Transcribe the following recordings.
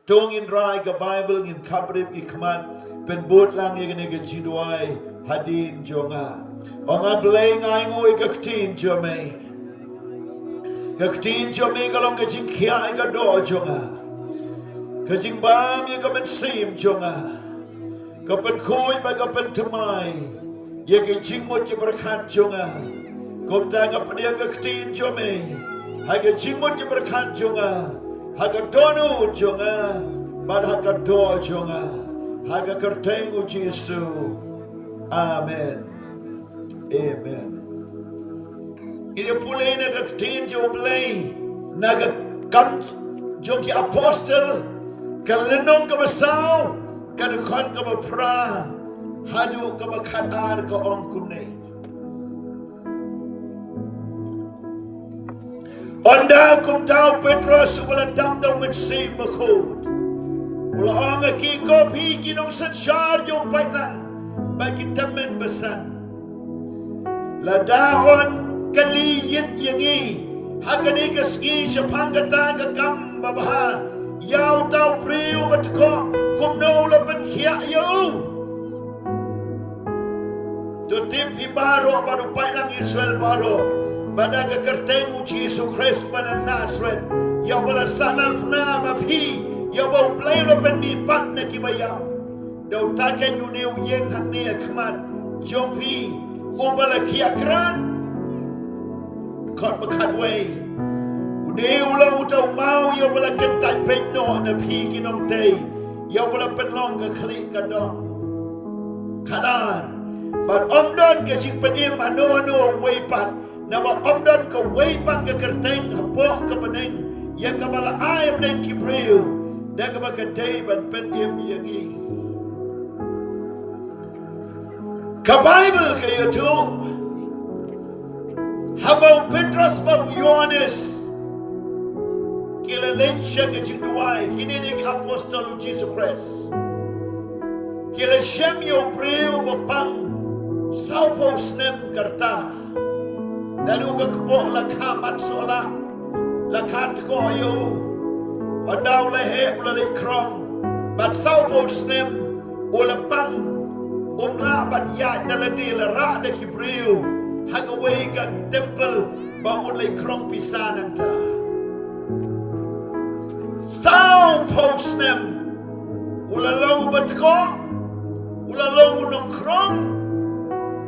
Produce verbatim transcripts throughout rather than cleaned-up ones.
To ngin rai ka Baibl, ngin khapbrip ki khmat, pynbud lang ïa kane ka jingduwai hadien jong nga. Ong A Blei, nga ainguh ïa ka ktien jong me. Ka ktien jong me ka long ka jingkhiah ïa ka doh jong nga, ka jingbam ïa ka mynsiem jong nga, ka pynkhuid bad ka pynthymmai ïa ki jingmut jingpyrkhat jong nga. Kumta nga pdiang ka ktien jong me ha ki jingmut jingpyrkhat jong nga, ha ka dohnud jong nga, bad ha ka doh jong nga, ha ka kyrteng u Jisu. Amen. Amen. Ngi ïa pule na ka ktien jong U Blei, na ka Kam jong ki Apostol, ka lynnong kaba saw, ka dkhot kaba phra haduh kaba khatar, ka ong kumne. Ynda kumta u Petros uba la dap da u Mynsiem Bakhuid u la ong ha ki, ko phi ki nongsynshar jong u paidlang bad ki tymmen basan, lada yn kylli ïa ngi ha kane ka sngi shaphang kata ka kam babha ïa uta u briew ba tkoh, kumno u la pynkhiah ïa u? To tip phi baroh bad u paidlang Israel baroh ba da ka kyrteng u Jisu Khrist uba na Nasareth, ïa uba la sahnarphna ma phi, ïa uba U Blei u la pynmihpat na kiba ïap, da uta keiñ une u ïeng hangne ha khmat jong phi uba la khiah krat. Kot ba khatwei, une u long uta u maw ïa uba la kyntait peit noh na phi ki nongtei, ïa uba la pynlong ka khlieh ka dong. Khatar, bad ym don ka jingpynim hano hano uwei pat, naba ym don kawei pat ka kyrteng hapoh ka bneng ïa kaba la ai ha bneng ki briew da kaba ka dei ban pynim ïa ngi. Ka Baibl ka ïathuh, haba u Petros bad u Ïohannes ki la leit sha ka jingduwai, kine ne ki apostol u Jisu Khrist, ki la shem ïa u briew ba pang sawphew snem ka rta. Naduh ka kpoh la kha mat soh lah, la kha tkoh ïa u. Ynda u la heh u la leit khrong, bad sawphew snem u la pang, um lah ban ïaid da lade, la rah da ki briew ha kawei ka templ ba un leit khrong pisa nangta. Sawphew snem u la long uba tkoh, u la long u nongkhrong,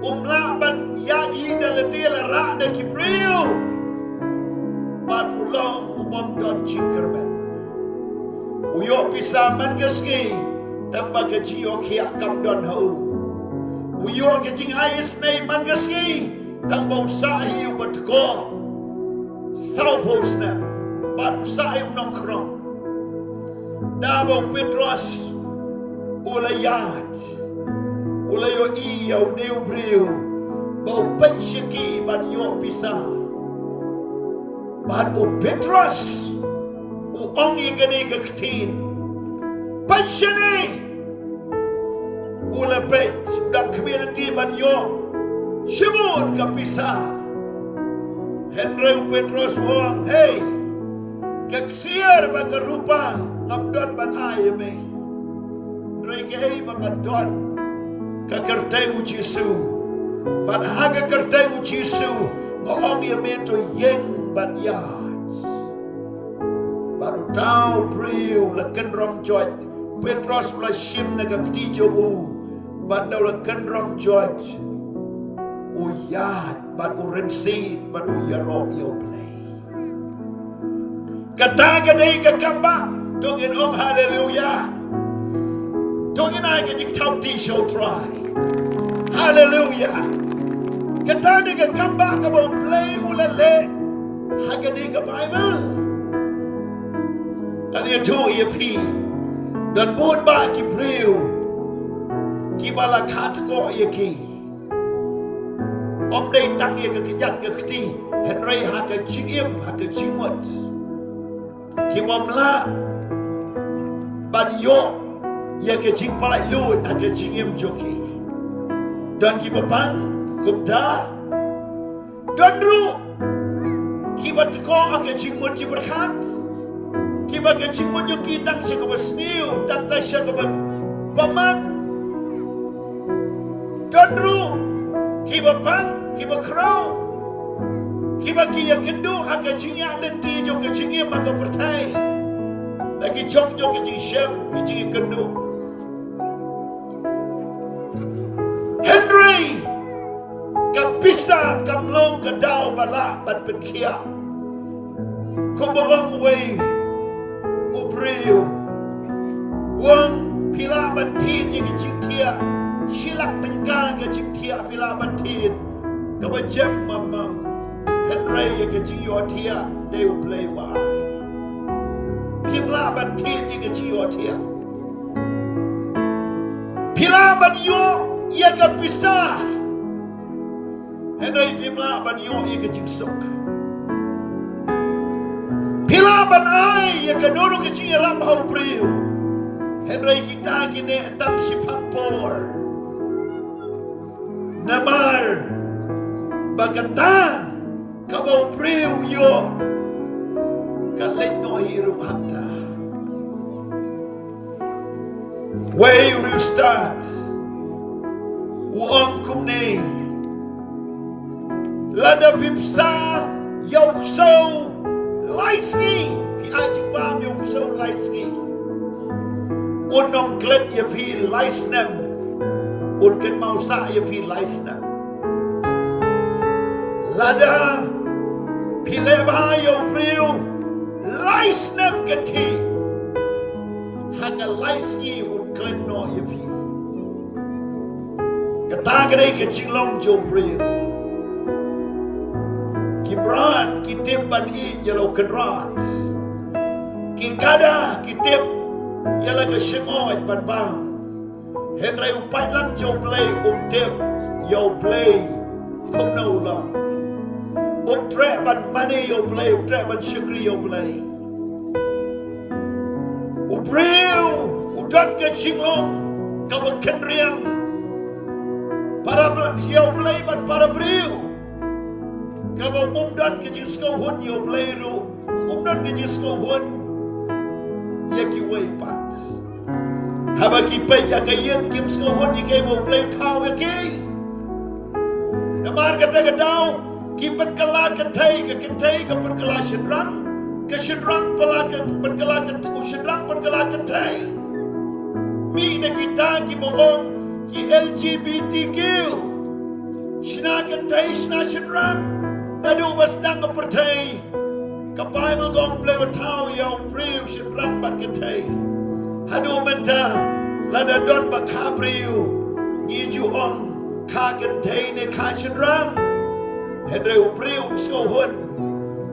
um lah ban ïaid hi da lade, la rah da ki briew, bad u long u bym don jingkyrmen. U ïoh pisa man ka sngi, tang ba ka jingïoh khiah kam don ha u. U ïoh ka jingai isynei man ka sngi, tang ba u sah hi uba tkoh sawphew snem, bad u sah hi u nongkhrong. Da ba u Petros u la ïaid, u la ïohi ïa une u briew ba u peit sha ki ban ïoh pisa. Bad u Petros u ong ïa kane ka ktien, peit shane. U la peit, u dang khmih lynti ban ïoh shibun ka pisa. Hynrei u Petros u ong, hei, ka ksiar bad ka rupa ngam don ban ai ïa me. Hynrei kaei ba nga don, ka kyrteng u Jisu. Bad ha ka kyrteng u Jisu nga ong ïa me, to ïeng bad ïaid. Bad uta u briew la kynrong joit. Petros u la shim na ka kti jong u, bad da u la kynrong joit, u ïaid bad u rynsied bad u ïaroh ïa U Blei. Kata ka dei ka kam ba, to ngin ong haleluya. To ngin ai ka jingthaw kti sha U Trai. Haleluya. Kata dei ka kam ba kaba U Blei u la leh ha kane ka Baibl. Ngan ïathuh ïa phi, don bun bah ki briew kiba la kha tkoh ïa ki. Ym dei tang ïa ka kjat ka kti, hynrei ha ka jingim, ha ka jingmut. Ki bym lah ban ïoh ïa ka jingpynlait luid ha ka jingim jong ki. Don kiba pang kumta, don ruh kiba tkoh ha ka jingmut jingpyrkhat. kiba ka jingmut jong ki tang sha kaba sniew, tang tang sha kaba bymman. Don ruh kiba pang, kiba khraw, kiba ki ïakynduh ha ka jingïaid lynti jong ka jingim ha ka pyrthei, la ki jong jong ka jingshem, ka jingïakynduh. Hynrei ka pisa kam long ka daw ba lah ban pynkhiah. Kumba ong uwei u briew, u ong, phi lah ban thied ïa ka jingthiah, shi lak tyngka ka jingthiah phi lah ban thied, kaba jem mam mam. Hynrei ïa ka jingïohthiah dei U Blei uba ai. Phim lah ban thied ïa ka jingïohthiah. Phi lah ban ïoh ïa ka pisa, hynrei phim lah ban ïoh ïa ka jingsuk. Phi lah ban ai ïa kano kano ka jingïarap ha u briew, hynrei kita ki neh tang shiphang por. Namar ba kata kaba u briew u ïoh ka leit noh hi ruh hangta. Wei u riewstad u ong kumne: Lada phi bsa ïa u ksew lai sngi, phi ai jingbam ïa u ksew lai sngi, un ym klet ïa phi lai snem, un kynmaw sah ïa phi lai snem. Lada phi leh bha ïa u briew lai snem kynthih, ha ka lai sngi un klet noh ïa phi. Kata ka dei ka jinglong jong u briew. Ki mrad ki tip ban ïeh ïa la u kynrad. Ki kada ki tip ïa la ka shngoit ban bam. Hynrei u paidlang jong u Blei um tip ïa u Blei kumno u long. Um treh ban mane ïa u Blei, um treh ban shakri ïa u Blei. U briew u don ka jinglong kaba kynriang para ïa u Blei bad para briew. Kaba um don ka jingsngewhun ïa u Blei ruh, um don ka jingsngewhun ïa kiwei pat. Haba ki peit ïa ka ïing kim sngewhun ïa kiba u Blei u thaw ïa ki. Namar kata ka daw ki pynkylla kynthei, ka kynthei ka pynkylla shynrang, ka shynrang pynkylla kynthei, u shynrang pynkylla kynthei. Mih na kita kiba ong ki L G B T Q. Shna kynthei shna shynrang. Naduh ba sdang ka pyrthei ka Baibl ka ong Blei u thaw ïa u briew shynrang bad kynthei. Haduh mynta lada don ba kha briew ngi ju ong kha kynthei ne kha shynrang. Hynrei u briew um sngewhun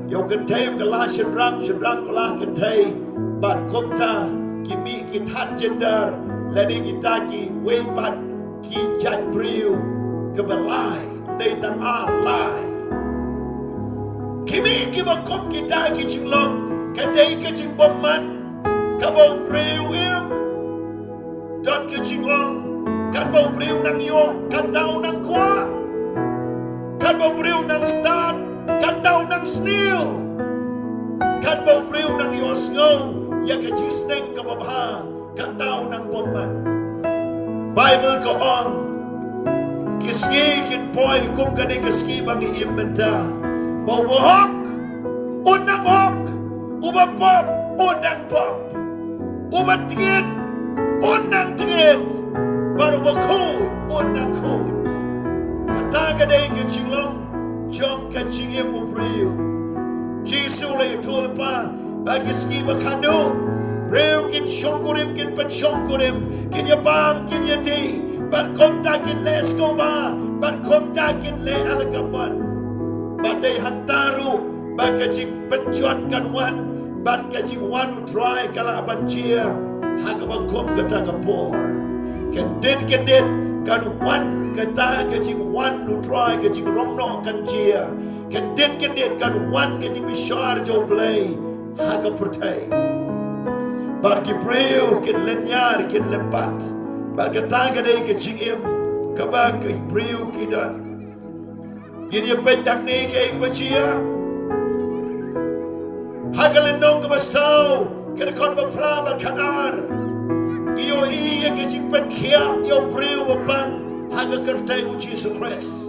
ïa u kynthei u kylla shynrang, shynrang kylla kynthei. Bad kumta ki mih ki thad gender lane kita kiwei pat ki jait briew kiba lai, dei tang ar lai. Ki mih kiba kum kita ki jinglong ka dei ka jingbymman kaba u briew im. Don ka jinglong katba u briew nang ïoh kata u nang kwah. Katba u briew nang stad kata u nang sniew. Katba u briew nang ïohsngew ïa ka jingsneng kaba bha kata u nang bymman. Baibl ka ong ki sngi kin poi kum kane ka sngi ba ngi im mynta, ba uba hok un nang hok, uba pop un nang pop, uba tied un nang tied, bad uba khuid un nang khuid. Kata ka dei ka jinglong jong ka jingim u briew. Jisu u la ïathuh lypa ba ki sngi ba khadduh briew kin shongkurim, kin pynshongkurim, kin ïabam, kin ïadih, bad kumta kin leh sngewbha, bad kumta kin leh ala ka mon. Bad dei hangta ruh ba ka jingpynjot kan wan, bad ka jingwan u Trai ka lah ban jia ha kaba kum kata ka por. Kyndit kyndit kan wan kata ka jingwan u Trai, ka jingrong noh kan jia. Kyndit kyndit kan wan ka jingbishar jong u Blei ha ka pyrthei. Bad ki briew kin lynñiar, kin lympat. Bad kata ka dei ka jingim kaba ki briew ki don. Ngin ïa peit hangne kaei kaba jia. Ha ka lynnong kaba saw Ka dkhot ba phra bad khatar. Ïohi ïa ka jingpynkhiah ïa u briew ba pang ha ka kyrteng u Jisu Khrist.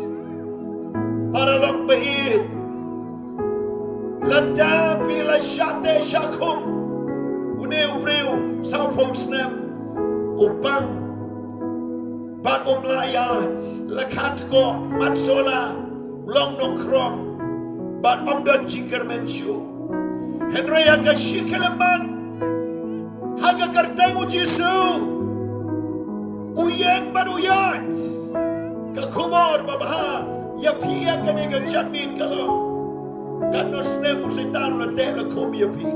Paralok ba ïeit, lada phi la shah teh shah khum une u briew sawphew snem, u pang bad um lah ïaid, la khatkoh, mat sola, long nongkhrong bad ym don jingkyrmen shuh. Hynrei ha ka shi khyllipmat, ha ka kyrteng u Jisu, u ïeng bad u ïaid. Ka khubor babha ïa phi ïa kane ka janmiet ka long, katno snem u Soitan u la teh la khum ïa phi.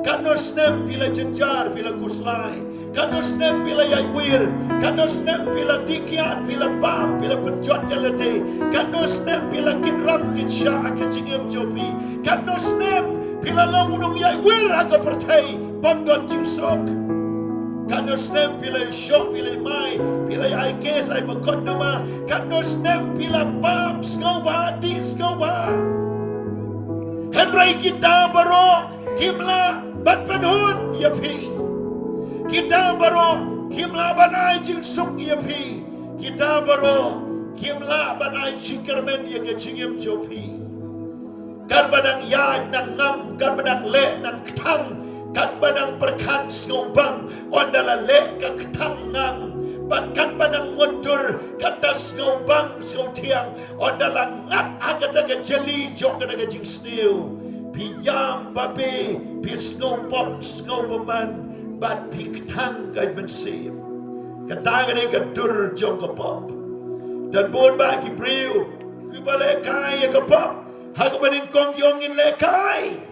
Katno snem phi la jynjar, phi la khuslai. Katno snem phi la ïaid wir. Katno snem phi la dih kiad, phi la bam, phi la pynjot ïa lade. Katno snem phi la kit ram kit shah ha ka jingim jong phi. Katno snem phi la long u nongïaid wir ha ka pyrthei bym don jingsuk. Katno snem phi la ïashoh, phi la ïamai, phi la ïa ai kes ai mukotduma. Katno snem phi la bam sngewbha, dih sngewbha. Hynrei kita baroh kim lah ban pynhun ïa phi. Kita baroh kim lah ban ai jingsuk ïa phi. Kita baroh kim lah ban ai jingkyrmen ïa ka jingim jong phi. Katba nang ïaid nang ngam, katba nang leh nang kthang, katba nang pyrkhat sngewbang, ynda la leh ka kthang ngam, bad katba nang mutdur kata sngewbang sngewthiang, ynda la ngat ha kata ka jali jong kata ka jingsniew, phi ïam babe, phi sngewpop sngewbymman, bad phi kthang ka mynsiem. Kata ka dei ka dur jong ka pop. Don bun bah ki briew kiba lehkai ïa ka pop. Ha kaba nyngkong ki ong ngin lehkai.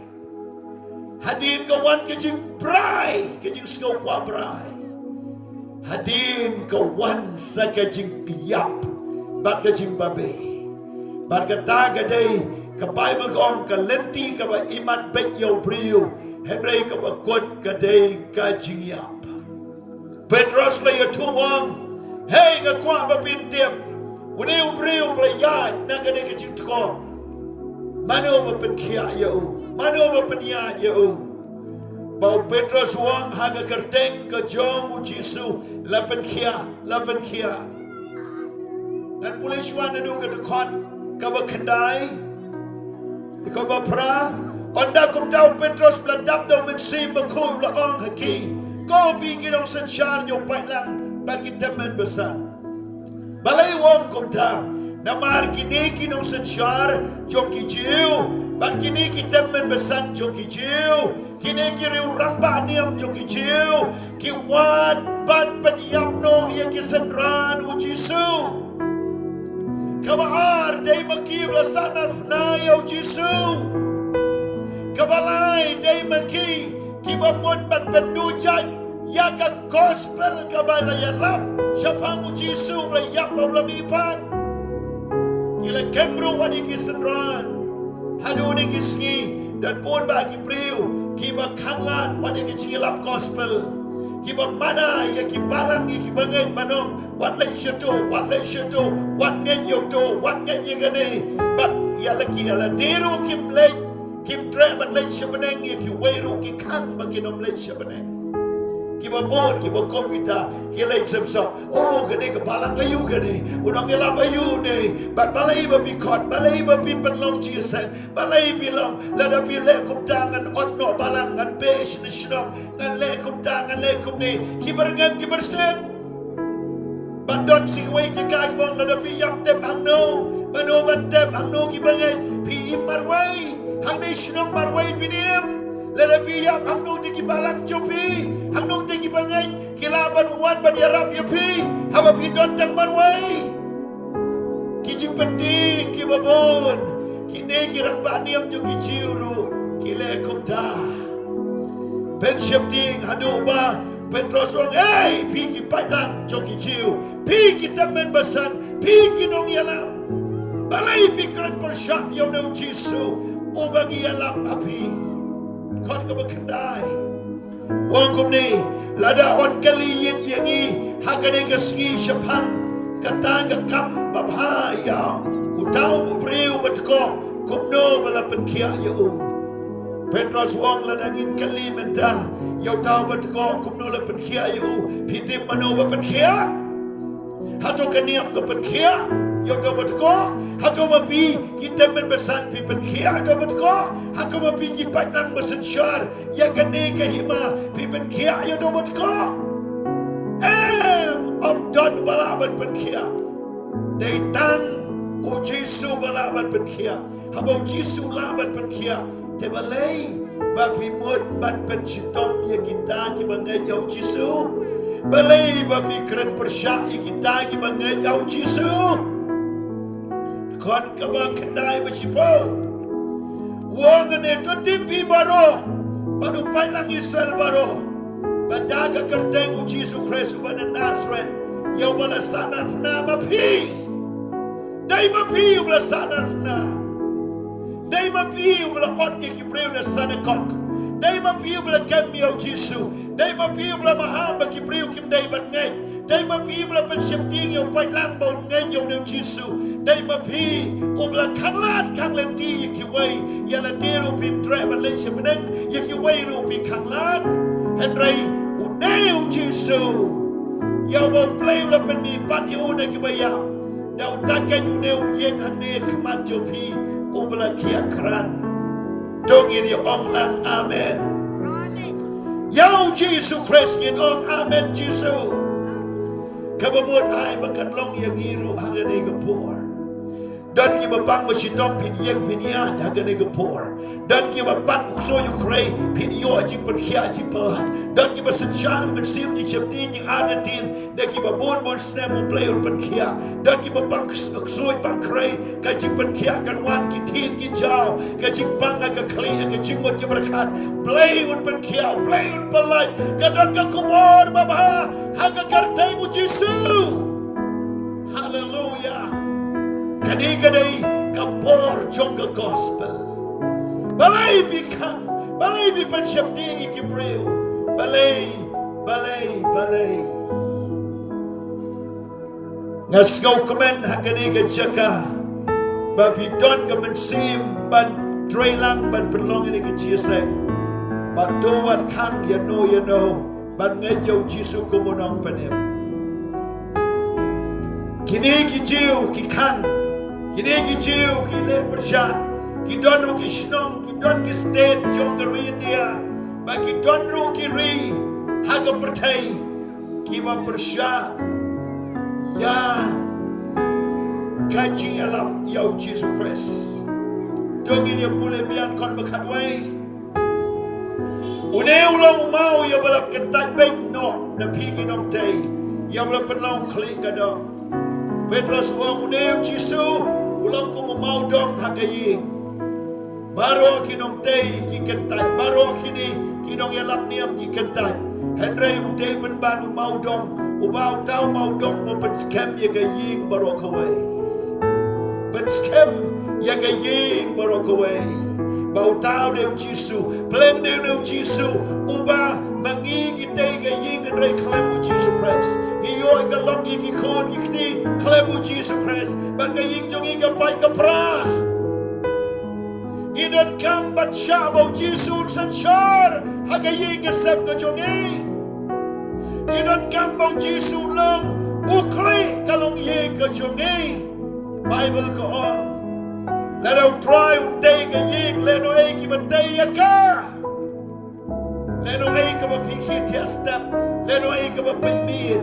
Hadien ka wan ka jingbrai, ka jingsngew kwah brai. Hadien ka wan sa ka jingïap bad ka jingbabe. Bad kata ka dei ka Baibl ka ong ka lynti kaba imat beit ïa u briew. Hynrei kaba kut ka dei ka jingïap. Petros la ïathuh u ong, hei, nga kwah ba phin tip. Une u briew ba la ïaid na kane ka jingthoh, mano ba pynkhiah ïa u? Mano ba pynïaid ïa u? Ba u Petros u ong, ha ka kyrteng ka jong u Jisu la pynkhiah, la pynkhiah. Ngan pule shuwa naduh ka dkhot kaba khyndai. Dkhot ba phra. Ynda kumta u Petros u la dap da u Mynsiem Bakhuid, u la ong ha ki, ko phi ki nongsynshar jong u paidlang bad ki tymmen basan. Balei u ong kumta? Namar kine ki nongsynshar jong ki Jiw bad kine ki tymmen basan jong ki Jiw, kine ki riew rangbah niam jong ki Jiw, ki wad ban pynïap noh ïa ki synran u Jisu. Kaba ar, dei ma ki ba la sahnarphna ïa u Jisu. Kaba lai, dei ma ki kiba mut ban pynduh jait ïa ka gospel kaba la ïalap shaphang u Jisu ba la ïap bad ba la mihpat. Ki la kem ruh wat ïa ki synran. Haduh kine ki sngi don bun bah ki briew kiba khanglad wat ïa ka jingïalap gospel, kiba mana ïa ki balang ïa ki bangeit ban ong, wat leit shato, wat leit shato, wat ngeit ïa uto, wat ngeit ïa kane. Bad ïa la ki, ïa lade ruh kim leit, kim treh ban leit sha bneng, ïa kiwei ruh ki khang ba kin ym leit sha bneng. Kiba bun, kiba kum kita ki leit shem sop. O, kane ka balang aïu kane, u nongïalap aïu ne? Bad balei ba phi khot, balei ba phi pynlong jingïaseng? Balei phi long? Lada phi leh kumta ngan ot noh balang, ngan beh shane shnong, ngan leh kumta, ngan leh kumne. Kiba rngem, kiba rset. Bad don sa kiwei jaka kiba ong, lada phi ïap tep hangno? Mano ban tep hangno kiba ngeit? Phi im marwei, hangne shnong marwei phin im. Lada phi ïap, hangno te ki balang jong phi, hangno te kiba ngeit ki lah ban wan ban ïarap ïa phi haba phi don tang marwei? Ki jingpynthikna kiba bun. Kine ki rangbah niam jong ki Jiw ruh ki leh kumta. Pynsheptieng haduh ba Petros u ong, ei, phi ki paidlang jong ki Jiw, phi ki tymmen basan, phi ki nongïalam, balei phi kren pyrshah ïa une u Jisu uba ngi ïalap ha phi? Dkhot kaba khyndai. U ong kumne, lada yn kylli ïa ngi ha kane ka sngi shaphang kata ka kam babha ïa uta u briew ba tkoh, kumno ba la pynkhiah ïa u? Petros u ong, lada ngin kylli mynta ïa uta uba tkoh kumno la pynkhiah ïa u, phi tip mano ba pynkhiah? Hato ka niam ka pynkhiah ïa uta uba tkoh? Hato ma phi ki tymmen basan phi pynkhiah ïa uta uba tkoh? Hato ma phi ki paidlang ba synshar ïa kane ka hima phi pynkhiah ïa uta uba tkoh? Em, ym don ba lah ban pynkhiah. Dei tang U Jisu ba lah ban pynkhiah. Haba U Jisu lah ban pynkhiah, te balei ba phi mut ban pynshitom ïa kita kiba ngeit ïa U Jisu? Balei ba phi kren pyrshah ïa kita kiba ngeit ïa U Jisu? Dkhot kaba khyndai ba shiphew u ong, ne to tip phi baroh bad u paidlang Israel baroh ba da ka kyrteng U Jisu Khrist uba na Nasareth, ïa uba la sahnarphna ma phi. Dei ma phi uba la sahnarphna. Dei ma phi uba la ot ïa ki briew na synagog. Dei ma phi uba la kem ïa U Jisu. Dei ma phi uba la maham ba ki briew kim dei ban ngeit. Dei ma phi uba la pynsheptieng ïa u paidlang ba un ngeit ïa une U Jisu. Dei ma phi uba la khanglad khanglynti ïa kiwei. Ïa lade ruh phim treh ban leit sha bneng, ïa kiwei ruh phi khanglad. Hynrei une U Jisu, ïa uba U Blei u la pynmihpat ïa u na kiba ïap, da uta keiñ une u ïeng hangne ha khmat jong phi uba la khiah krat. To ngin ïa ong lang amen. Ïa U Jisu Khrist ngin ong amen Jisu. Kaba mut ai ba kan long ïa ngi ruh ha kane ka por. Don kiba pang ba shitom phin ïeng phin ïaid ha kane ka por. Don kiba pat u ksuid u khrei phin ïoh jingpynkhiah jingpyllait. Don kiba synshar mynsiem jingsheptieng jingartatien da kiba bun bun snem U Blei un pynkhiah. Don kiba pang ksuid pang khrei ka jingpynkhiah kan wan ki thied ki jaw, ka jingpang ha ka khlieh ha ka jingmut jingpyrkhat. Blei un pynkhiah, Blei un pyllait. Ka don ka khubor babha ha ka kyrteng U Jisu. Haleluya. Kane ka dei ka bor jong ka gospel. Balei phi khang, balei phi pynsheptieng ïa ki briew? Balei, balei, balei? Nga sngewkmen ha kane ka jaka ba phi don ka mynsiem ban trei lang ban pynlong ïa ka jingïaseng. Bad to wat khang ïano ïano ban ngeit ïa U Jisu kum u nongpynim. Kine ki Jiw ki khang, kine ki Jiw ki leh pyrshah, ki don ruh ki shnong, ki don ki state jong ka ri India, bad ki don ruh ki ri ha ka pyrthei kiba pyrshah ïa ka jingïalap ïa U Jisu Khrist. To ngin ïa pule biang kot ba khatwei. Une u long u maw ïa ba la kyntait beiñ noh na phi ki nongtei, ïa ba la pynlong khlieh ka dong. Petros u ong une U Jisu u long kum u mawdong ha ka ïing. Baroh ki nongtei ki kyntait, baroh kine ki nongïalam niam ki kyntait. Hynrei u dei pynban u mawdong, uba uta u mawdong ba pynskhem ïa ka ïing baroh kawei. Pynskhem ïa ka ïing baroh kawei. Ba uta u dei U Jisu, pleng dei U Jisu, uba ma ngi ngi tei ka ïing hynrei khlem U Jisu Khrist. Ngi ïoh ka lok ïa ki khun ki kti khlem U Jisu Khrist. Bad ka ïing jong ngi ka pait ka pra. Ngi donkam ban shah ba U Jisu un synshar ha ka ïing ka sem ka jong ngi. Ngi donkam ba U Jisu un long u khlieh ka longïing ka jong ngi. Baibl ka ong, lada U Trai um tei ka ïing, lehnohei kiba tei ïa ka? Lehnohei kaba pynkhih thiah step, lehnohei kaba pynmih,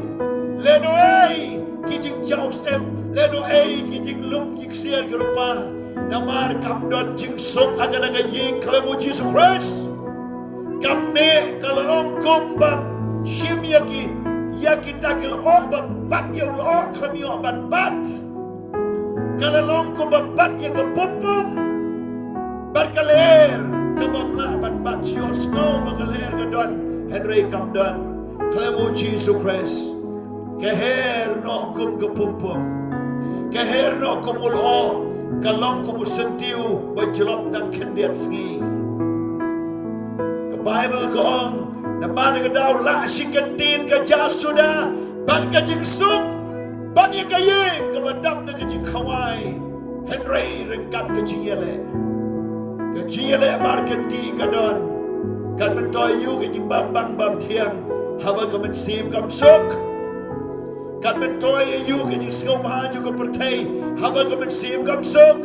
lehnohei ki jingjaw syep, lehnohei ki jinglum ki ksiar ki rupa. Namar kam don jingsuk ha kane ka ïing khlem U Jisu Khrist. Kam neh, ka la long kumba shim ïa ki, ïa kita ki lyoh ba bat ïa u lyoh khlem ïoh ban bat. Ka la long kumba bat ïa ka pum pum. Bad ka lyer kaba ym lah ban bat, shu ïohsngew ba ka lyer ka don hynrei kam don. Khlem U Jisu Khrist ka her noh kum ka pum pum. Ka her noh kum u lyoh, ka long kum u syntiew ba jlop tang khyndiat sngi. Ka Baibl ka ong, namar kata u lah shi kyntien ka jah suda, bad ka jingsuk, bad ïa ka ïing kaba dap da ka jingkhawai, hynrei ryngkat ka jingïaleh. Ka jingïaleh markynti ka don. Kan myntoi ïa u ka jingbam bang bam thiang haba ka mynsiem kam suk. Kan myntoi ïa u ka jingsngewbha jong ka pyrthei haba ka mynsiem kam suk.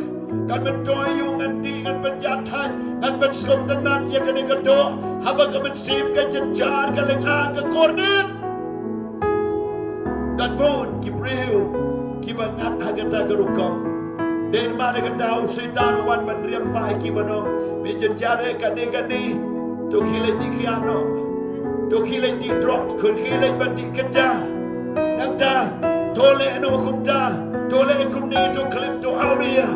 Kan myntoi ïa u ngan dih, ngan pynjah thait, ngan pynsngewtynnat ïa kane ka doh haba ka mynsiem ka jynjar, ka lynga, ka kordit. Don bun ki briew kiba ngat ha kata ka rukom. Dei namar kata u Soitan u wan ban riam paid kiba nong, me jynjar eh kane kane. To khie leit dih kiad noh. To khie leit dih drok, to khie leit ban dih kynja. Nangta to leh noh kumta, to leh kumne, to klim, to awria,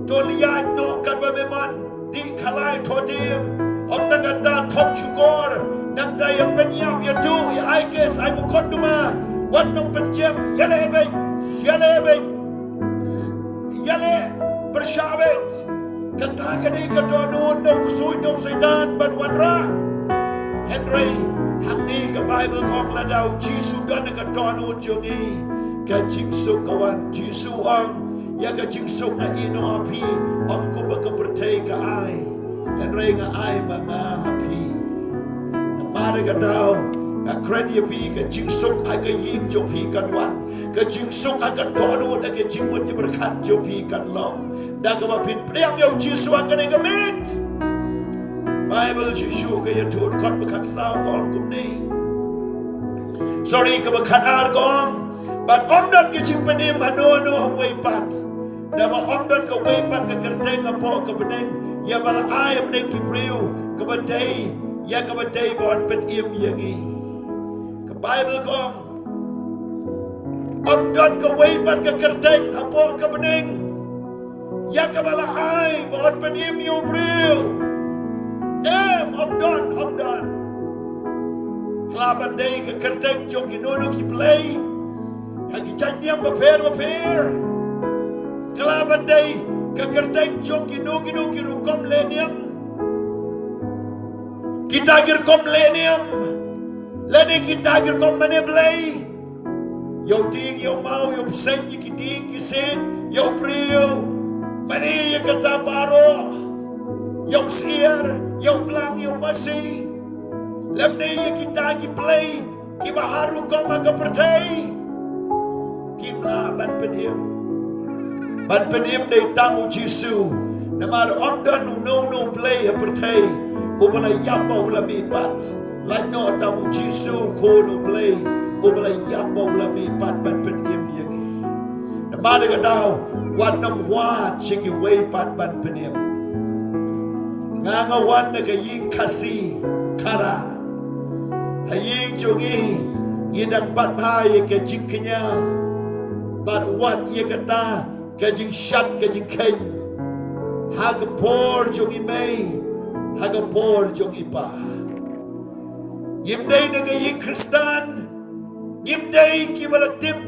to leit noh katba me mon. Dih khalai thodim. Ym tang kata, thok shukor. Nangta ïa pynïap, ïa duh, ïa ai kes, ai mukotduma. Wat nang pynjem, ïaleh beit, ïaleh beit, ïaleh pyrshah beit. Kata ka dei ka dohnud, doh ksuid, doh Soitan ban wanrah. Hynrei hangne ka Baibl ka ong lada u Jisu don ha ka dohnud jong ngi, ka jingsuk ka wan. Jisu u ong, ïa ka jingsuk nga ai noh ha phi, ym kumba ka pyrthei ka ai, hynrei nga ai ma nga ha phi. Namar kata nga kren ïa phi, ka jingsuk ha ka ïing jong phi kan wan. Ka jingsuk ha ka dohnud, ha ka jingmut jingpyrkhat jong phi kan long, da kaba phin pdiang ïa u Jisu ha kane ka miet. Baibl shisha ka ïathuh, dkhot ba khatsaw ka ong kumne. Sorry, kaba khatar ka ong, bad ym don ka jingpynim hano hano ha uwei pat. Naba ym don kawei pat ka kyrteng hapoh ka bneng ïa ba la ai ha bneng ki briew kaba dei, ïa kaba dei ban pynim ïa ngi. Ka Baibl ka ong, ym don kawei pat ka kyrteng hapoh ka bneng ïa kaba la ai ban pynim ïa u briew. Em, ym don, ym don. Ka lah ban dei ka kyrteng jong kino kino ki blei ha ki jait niam bapher bapher. Ka lah ban dei ka kyrteng jong kino kino ki rukom leh niam. Kita ki rukom leh niam, lane kita ki rukom mane blei. Ïa u dieng, ïa u maw, ïa u bseiñ, ïa ki dieng ki siej, ïa u briew, mane ïa kata baroh, ïa u syiar, ïa u blang, ïa u masi, lymne ïa kita ki blei kiba ha rukom ha ka pyrthei, kim lah ban pynim. Ban pynim dei tang u Jisu. Namar ym don uno uno u blei ha pyrthei uba la ïap bad uba la mihpat. Lait noh tang u Jisu, u Khun u Blei, uba la ïap bad uba la mihpat ban pynim ïa ngi. Namar kata, wat nang wad sha kiwei pat ban pynim. Nga, nga wan na ka ïing Khasi Khara. Ha ïing jong ngi, ngi dang bat bha ïa ka jingkñia bad wat ïa kata ka jingshad ka jingkheiñ ha ka por jong i mei, ha ka por jong i pa. Ngim dei na ka ïing Khristan, ngim dei kiba la tip,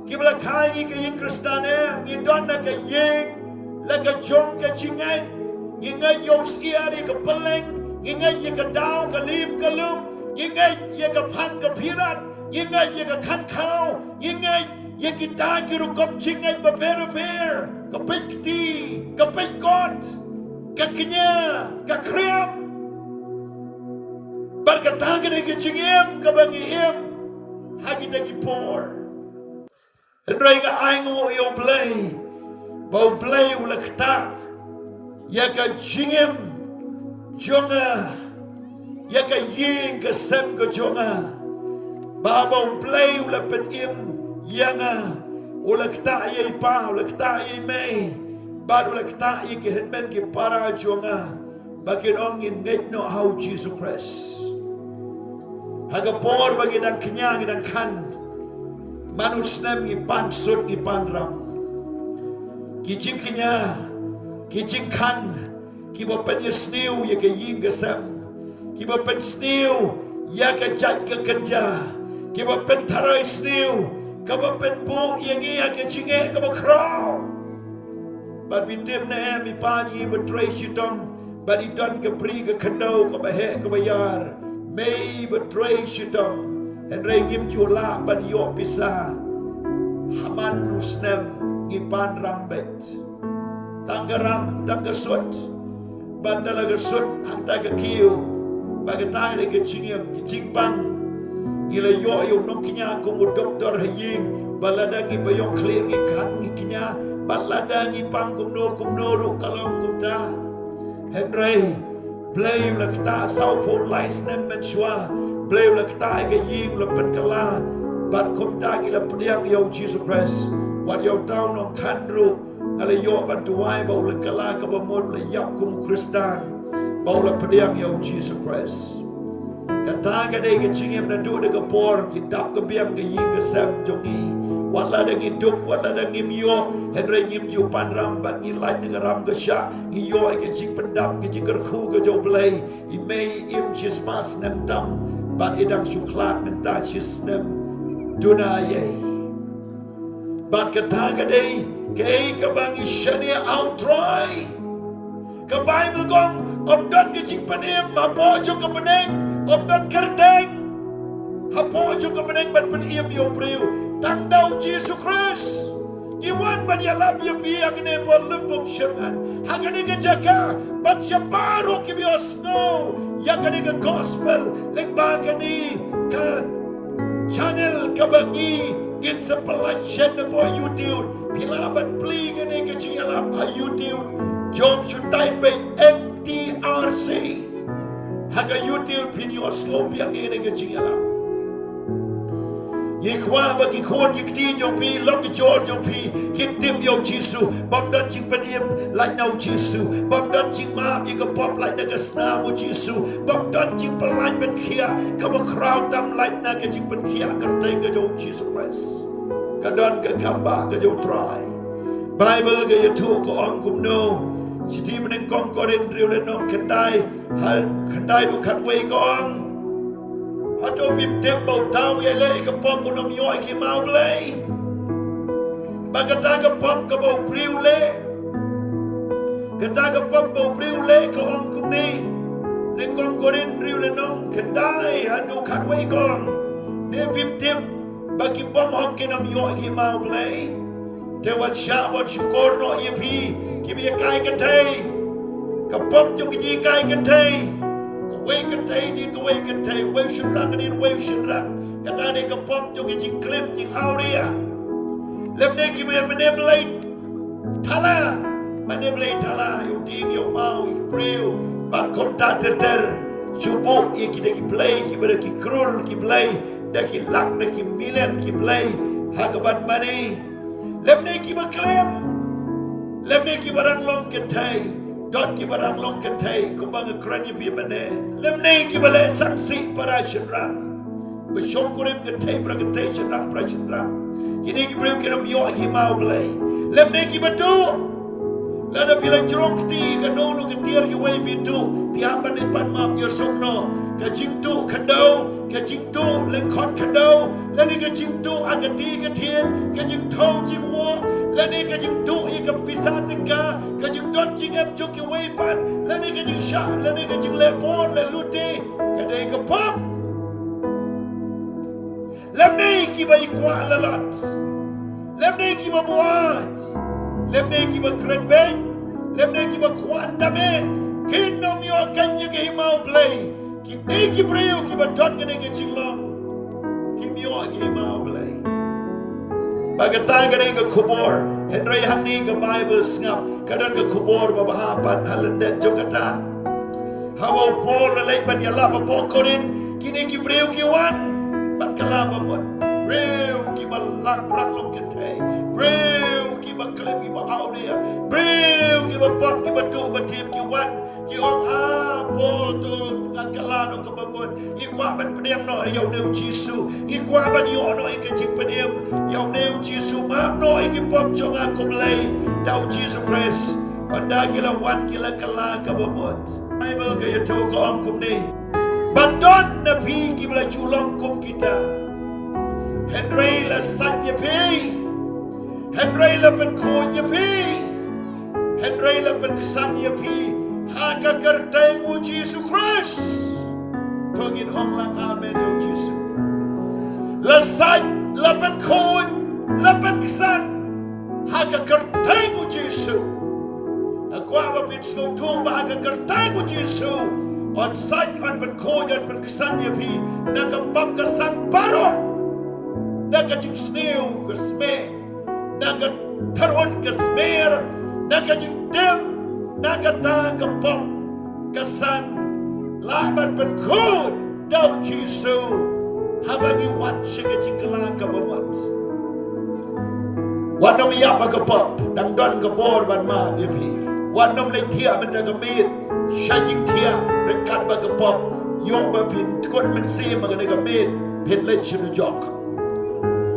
kiba la kha ïa ka ïing Khristan, em. Ngi don na ka ïing la ka jong ka jingngeit. Ngi ngeit ïa u syiar, ïa ka pylleng, ngi ngeit ïa ka daw ka lim ka lup, ngi ngeit ïa ka phan ka phirat, ngi ngeit ïa ka khan khaw, ngi ngeit ïa kita ki rukom jingngeit bapher bapher, ka peit kti, ka peit kot, ka kñia, ka khriam. Bad kata ka dei ka jingim kaba ngi im ha kita ki por. Hynrei nga ainguh ïa U Blei ba U Blei u la ktah ïa ka jingim jong nga, ïa ka ïing ka sem ka jong nga. Ba, ba U Blei u la pynim ïa nga, u la ktah ïa i pa, u la ktah ïa i mei, bad u la ktah ïa ki hynmen ki para jong nga, ba kin ong ngin ngeit noh ha U Jisu Khrist. Ha ka por ba ngi dang kñia, ngi dang khan, man u snem ngi pan sut, ngi pan ram. Ki jingkñia, ki jingkhan, kiba pynïasniew ïa ka ïing ka sem, kiba pynsniew ïa ka jait ka kynja, kiba pyntharai sniew, kaba pynbuh ïa ngi ha ka jingeh kaba khraw. Bad phi tip ne em, i pa ngi ba trei shitom, bad i don ka bri ka khyndew kaba heh kaba ïar, mei ba trei shitom. Hynrei ngim ju lah ban ïoh pisa. Ha man u snem ngi pan ram beit. Tang ka ram, tang ka sut. Ban da la ka sut hangta ka kiew. Ba kata ka dei ka jingim, ka jingpang. Ngi la ïoh ïa u nongkñia kum u doktor ha ïing. Ba lada ngi ba ïong khlieh ngi khan ngi kñia. Ba lada ngi pang kumno kumno ruh ka long kumta. Hynrei Blei u la ktah sawphew lai snem mynshuwa. Blei u la ktah ïa ka ïing, u la pynkylla. Bad kumta ngi la pdiang ïa u Jisu Khrist. Bad ïa uta u nongkhan ruh nga la ïoh ban duwai ba u la kylla kaba mut, u la ïap kum u Khristan. Ba u la pdiang ïa u Jisu Khrist. Kata ka dei ka jingim naduh da ka por ki dap ka biang ka ïing ka sem jong ngi. Wat la da ngi duk, wat la da ngim ïoh, hynrei ngim ju pan ram bad ngi lait na ka ram ka shah, ngi ïoh ïa ka jingpyndap, ka jingkyrkhu ka jong U Blei. I mei i im shispah snem tam bad i dang shu khlad mynta shi snem. Duna ïa i. Bad kata ka dei kaei kaba ngi shaniah ha U Trai. Ka Baibl ka ong, ym don ka jingpynim hapoh jong ka bneng, ym don kyrteng hapoh jong ka bneng ban pynim ïa u briew, tang da u Jisu Khrist. Ngi wan ban ïalap ïa phi ha kane ka por lympung shyrngan, ha kane ka jaka, bad sha baroh kiba ïohsngew ïa kane ka gospel lyngba kane ka channel kaba ngi ngin sa pynlait shen na poh YouTube. Phi lah ban plie kane ka jingïalap ha YouTube. Jong shu type beit N T R C. Ha ka YouTube phin ïohsngew biang ïa kane ka jingïalap. Ngi kwah ba ki khun ki kti jong phi, lok ki jor jong phi, kin tip ïa u Jisu. Bym don jingpynim, lait na u Jisu. Bym don jingmap ïa ka pop, lait na ka snam u Jisu. Bym don jingpynlait pynkhiah kaba khraw tam, lait na ka jingpynkhiah kyrteng ka jong u Jisu Khrist. Ka don ka kam ba ka jong u Trai. Baibl ka ïathuh ka ong kumno. Shithi banyngkong Korinth hynriew lynnong khyndai, ha khyndai haduh khatwei ka ong. Hato phim tip ba uta u ïaleh ïa ka pop un ym ïoh ïa ka hima U Blei? Ba kata ka pop kaba u briew u leh, kata ka pop ba u briew u leh ka ong kumne. Nyngkong Korinth hynriew lynnong khyndai haduh khatwei ka ong. Ne phim tip ba ki bymhok kin ym ïoh ïa ka hima U Blei? Te wat shah ban shukor noh ïa phi kiba ïakai kynthei. Ka pop jong ki jingïakai kynthei. Kawei kynthei dien kawei kynthei, uwei u shynrang dien uwei u shynrang. Kata ne ka pop jong ki jingklim jingawria. Lymne kiba ïa manipulate thala, manipulate thala ïa u dieng ïa u maw ïa ki briew. Bad kumta ter ter. Shu buh ïa ki da ki blei, kiba da ki krul ki blei, da ki lak da ki million ki blei ha ka ban mane. Lymne kiba khlem, lymne kiba rang long kynthei. Don kiba rang long kynthei kumba nga kren ïa phi mynne. Lymne kiba leh sangsi para shynrang, ba shongkurim kynthei para kynthei, shynrang para shynrang. Kine ki briew kin ym ïoh ïa ka hima U Blei. Lymne kiba tuh. Lada phi la jrong kti kano kano ka tiar kiwei phi tuh, phi hap ban leit pan map, ïasuk noh. Ka jingtuh khyndew, ka jingtuh lyngkhot khyndew, lane ka jingtuh ha ka ti ka thied, ka jingthew jingwoh, lane ka jingtuh ïa ka pisa tyngka, ka jingdon jingem jong kiwei pat, lane ka jingshah, lane ka jingleh por leh lute, ka dei ka pop. Lymne kiba ïa kwah lalot, lymne kiba buaid, lymne kiba kren beiñ, lymne kiba kwah tame, kin ym ïoh kan ïa ka hima U Blei. Kine ki briew kiba don kane ka jinglong kim ïoh ïa ka hima U Blei. Ba kata ka dei ka khubor. Hynrei hangne ka Baibl sngap ka don ka khubor ba bha pat ha lyndet jong kata. Haba u Paul u leit ban ïalap hapoh Korinth, kine ki briew ki wan bad kylla ba mut. Briew kiba lak rang long kynthei, briew kiba khlem kiba awria, briew kiba pop kiba tuh ba tim ki wan. Ki ong, ah, Paul, to nga kylla noh kaba mut. Ngi kwah ban pdiang noh ïa une u Jisu. Ngi kwah ban ïoh noh ïa ka jingpynim ïa une u Jisu. Map noh ïa ki pop jong nga, ko Blei, da u Jisu Khrist. Bad da ki la wan ki la kylla kaba mut. Baibl ka ïathuh ka ong kumne. Bad don na phi kiba la ju long kum kita. Hynrei la sait ïa phi. Hynrei la pynkhuid ïa phi. Hynrei la pynksan ïa phi ha ka kyrteng u Jisu Khrist. To ngin ong lang amen ïa u Jisu. La sait, la pynkhuid, la pynksan ha ka kyrteng u Jisu. Nga kwah ba phin sngewthuh ba ha ka kyrteng u Jisu, un sait, un pynkhuid, un pynksan ïa phi na ka pop ka sang baroh, na ka jingsniew ka smieh, na ka tyrun ka smier, na ka jingtim, na kata ka pop ka sang, lah ban pynkhuid da u Jisu haba ngi wan sha ka jingkylla kaba mut. Wat nym ïap ha ka pop, dang don ka bor ban map ïa phi. Wat nym leit thiah mynta ka miet sha jingthiah ryngkat bad ka pop, ïoh ba phin kut mynsiem ha kane ka miet, phin leit sha dujok.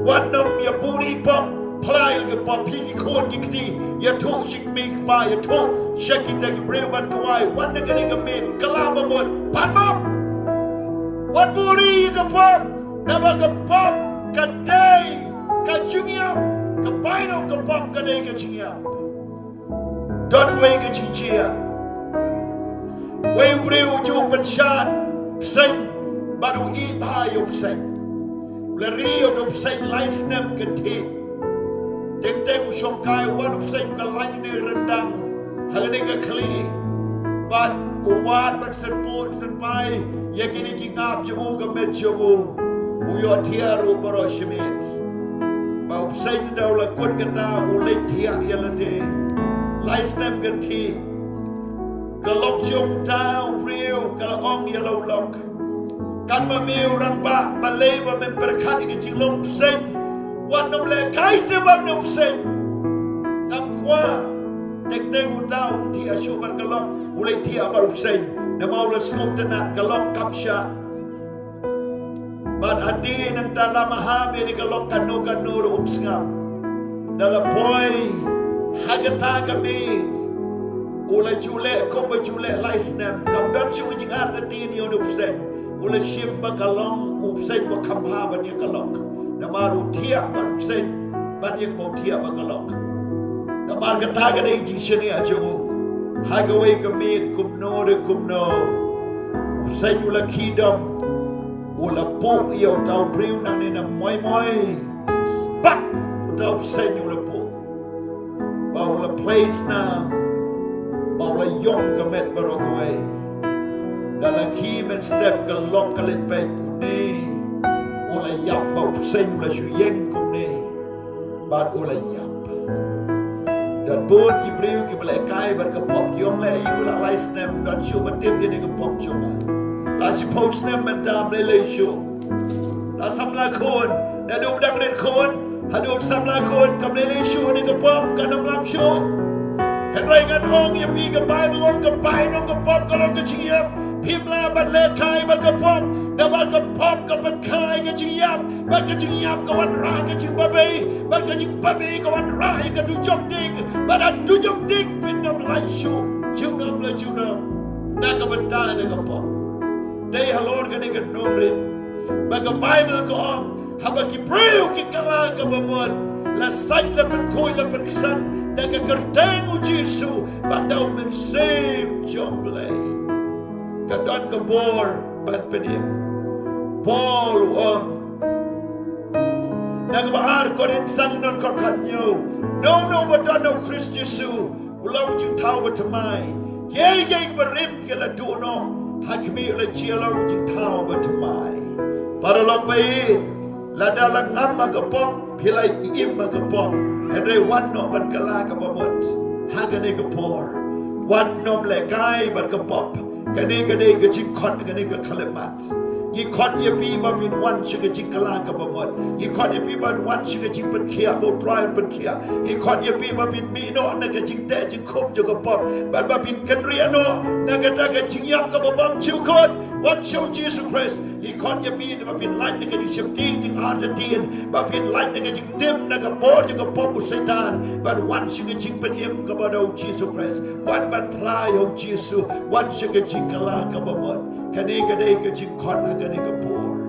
Wat nym ïa buhrieh pop, phla ïa ka pop ha ki khun ki kti, ïathuh sha ki kmie ki kpa, ïathuh sha kita ki briew ban duwai, wat na kane ka miet, kylla ba mut, pan map. Wat buhrieh ka pop, naba ka pop ka dei ka jingïap, ka bainong ka pop ka dei ka jingïap. Don wei ka jingjia. Wei u briew u ju pynshad bseiñ bad u ïeit bha ïa u bseiñ. U la ri ïa u bseiñ lai snem kynthih. Teng teng u shongkai, wat u bseiñ ka lait ne ryndang ha kane ka khlieh. Bad u wad bad syrpud syrpai ïa kine ki ngap jong u ka met jong u. U ïohthiah ruh baroh shi miet. Ba u bseiñ da u la kut kata u leit thiah ïa lade. Lai snem kynthih. Ka lok jong uta u briew ka la ong ïa la u lok, kan ma me u rangbah balei ba mem pyrkhat ïa ka jinglong bseiñ. Wat nym lehkai seh bad une u bseiñ. Ngam kwah. Teng teng uta um thiah shuh bad ka lok, u leit thiah bad u bseiñ. Namar u la sngewtynnat ka lok kam shah. Bad ade nangta la maham ïa ka lok kano kano ruh um sngap. Da la poi ha kata ka miet, u la ju leh kumba ju leh lai snem, kam don shuh ka jingartatien ïa une u bseiñ. U la shim ba ka long u bseiñ ba kham bha ban ïa ka lok. Namar u thiah bad u bseiñ ban ïa kaba u thiah bad ka lok. Namar kata ka dei jingshaniah jong u. Ha kawei ka miet kumno re kumno, u bseiñ u la khih dom. U la puh ïa uta u briew nangne na moi moi. Spak, uta u bseiñ u la puh. Ba u la play snam. Ba u la ïong ka met baroh kawei. Da la khih mynstep ka lok ka leit peit, une u la ïap, ba u bseiñ u la shu ïeng kumne. Bad u la ïap. Don bun ki briew kiba lehkai bad ka pop, ki ong leh ïa u, la lai snem don shuh ba tip ïa kane ka pop jong nga. La shiphew snem mynta ym lei lei shuh. La samla khun, naduh ba dang rit khun haduh samla khun kam lei lei shuh ïa kane ka pop, kam nym lap shuh. Hynrei ngan ong ïa phi, ka Baibl ong ka bainong ka pop ka long ka jingïap. Phim lah ban lehkai bad ka pop, naba ka pop ka pynkha ïa ka jingïap. Bad ka jingïap ka wanrah ka jingbabei, bad ka jingbabei ka wanrah ïa ka dujok ding, bad ha dujok ding phin ym lait shuh junom la junom na ka bynta na ka pop. Dei halor kane ka nongrim ba ka Baibl ka ong, haba ki briew ki kylla kaba mut, la sait, la pynkhuid, la pynksan da ka kyrteng u Jisu, bad da u Mynsiem jong U Blei, ka don ka bor ban pynim. Paul u ong na kaba ar Korinth san lynnong khathynñiew, uno uno uba don ha U Khrist Jisu u long u jingthaw bathymmai. Kiei kiei kiba rim ki la duh noh, ha khmih u la jia long u jingthaw bathymmai. Paralok ba ïeit, lada la ngam ha ka pop, phi la im ha ka pop, hynrei wan noh ban kylla kaba mut ha kane ka por. Wat nym lehkai bad ka pop. Kane ka dei ka jingkhot ha kane ka khyllipmat. Ngi khot ïa phi ba phin wan sha ka jingkylla kaba mut. Ngi khot ïa phi ba phin wan sha ka jingpynkhiah ba U Trai un pynkhiah. Ngi khot ïa phi ba phin mih noh na ka jingteh jingkhum jong ka pop, bad ba phin kynriah noh na kata ka jingïap kaba bymjukut. Wan sha U Jisu Khrist. Ngi khot ïa phi ba phin lait na ka jingsheptieng jingartatien, ba phin lait na ka jingtim na ka bor jong ka pop u Soitan, bad wan sha ka jingpynim kaba da U Jisu Khrist. Wan ban phla ïa U Jisu, wan sha ka jingkylla kaba mut. Kane ka dei ka jingkhot ha kane ka por.